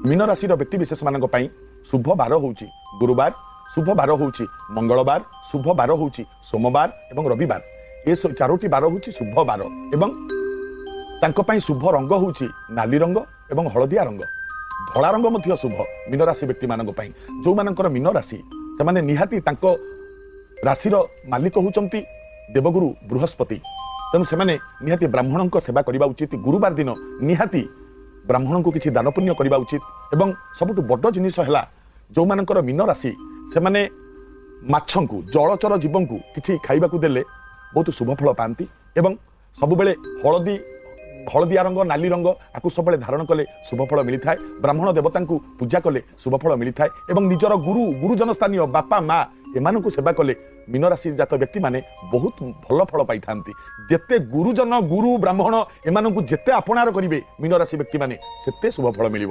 ମୀନ ରାଶିର ବ୍ୟକ୍ତିବିଶେଷମାନଙ୍କ ପାଇଁ ଶୁଭ ବାର ହେଉଛି ଗୁରୁବାର, ଶୁଭ ବାର ହେଉଛି ମଙ୍ଗଳବାର, ଶୁଭ ବାର ହେଉଛି ସୋମବାର ଏବଂ ରବିବାର। ଏ ଚାରୋଟି ବାର ହେଉଛି ଶୁଭ ବାର ଏବଂ ତାଙ୍କ ପାଇଁ ଶୁଭ ରଙ୍ଗ ହେଉଛି ନାଲି ରଙ୍ଗ ଏବଂ ହଳଦିଆ ରଙ୍ଗ। ଧଳା ରଙ୍ଗ ମଧ୍ୟ ଶୁଭ ମୀନ ରାଶି ବ୍ୟକ୍ତିମାନଙ୍କ ପାଇଁ। ଯେଉଁମାନଙ୍କର ମୀନ ରାଶି, ସେମାନେ ନିହାତି ତାଙ୍କ ରାଶିର ମାଲିକ ହେଉଛନ୍ତି ଦେବଗୁରୁ ବୃହସ୍ପତି। ତେଣୁ ସେମାନେ ନିହାତି ବ୍ରାହ୍ମଣଙ୍କ ସେବା କରିବା ଉଚିତ। ଗୁରୁବାର ଦିନ ନିହାତି ବ୍ରାହ୍ମଣଙ୍କୁ କିଛି ଦାନ ପୁଣ୍ୟ କରିବା ଉଚିତ। ଏବଂ ସବୁଠୁ ବଡ଼ ଜିନିଷ ହେଲା, ଯେଉଁମାନଙ୍କର ମୀନ ରାଶି, ସେମାନେ ମାଛଙ୍କୁ, ଜଳଚର ଜୀବଙ୍କୁ କିଛି ଖାଇବାକୁ ଦେଲେ ବହୁତ ଶୁଭ ଫଳ ପାଆନ୍ତି। ଏବଂ ସବୁବେଳେ ହଳଦୀ, ହଳଦିଆ ରଙ୍ଗ, ନାଲି ରଙ୍ଗ ଆକୁ ସବୁବେଳେ ଧାରଣ କଲେ ଶୁଭ ଫଳ ମିଳିଥାଏ। ବ୍ରାହ୍ମଣ ଦେବତାଙ୍କୁ ପୂଜା କଲେ ଶୁଭ ଫଳ ମିଳିଥାଏ ଏବଂ ନିଜର ଗୁରୁ, ଗୁରୁଜନ ସ୍ଥାନୀୟ ବାପା, ମା ଏମାନଙ୍କୁ ସେବା କଲେ ମୀନରାଶି ଜାତ ବ୍ୟକ୍ତିମାନେ ବହୁତ ଭଲ ଫଳ ପାଇଥାନ୍ତି। ଯେତେ ଗୁରୁଜନ, ଗୁରୁ, ବ୍ରାହ୍ମଣ ଏମାନଙ୍କୁ ଯେତେ ଆପଣାର କରିବେ ମୀନରାଶି ବ୍ୟକ୍ତିମାନେ, ସେତେ ଶୁଭ ଫଳ ମିଳିବ।